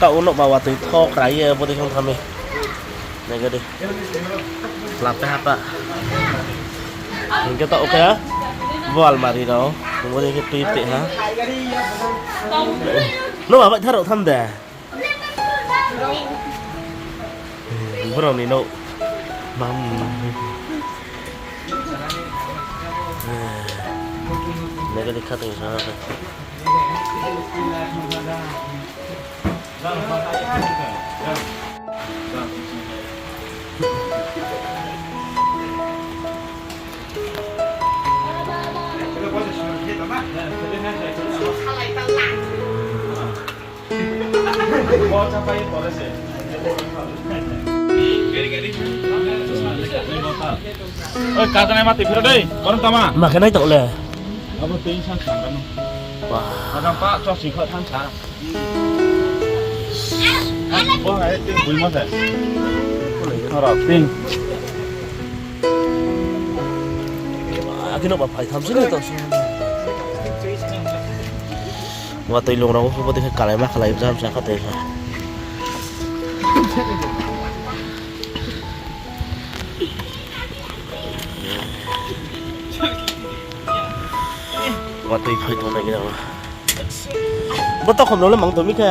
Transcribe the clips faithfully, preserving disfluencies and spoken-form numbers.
Taoh wo nouhba watoi tho kra ye bodei khe tham mi. Nai khe di. Lape hapa. Hing khe taoh khe bo almari rao. Bodei khe tui te ha. Nouhba baihthar rao tham de. Brao ni nouh. Mam. Nai khe di kha tong sa. Oi, kadanai ma tui phiro dei, korom tama. Ma khe nai tong le. Abo tui sa sa no. Wah. Kadang pa, chosing kho thansa. Bo hai tin bui ma se. Ora tin. Akhe nouhba phai tham se nai tong. Watoi lung rao pho bodei khe kalai ma khalai jam sa kha tei kha. Watoi phai tong nai khe. Bo tokhom rao le mang tong mi khe.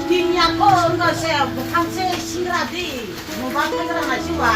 Tin ya pho no se, bukhang se singra di, muba phagra na siwa.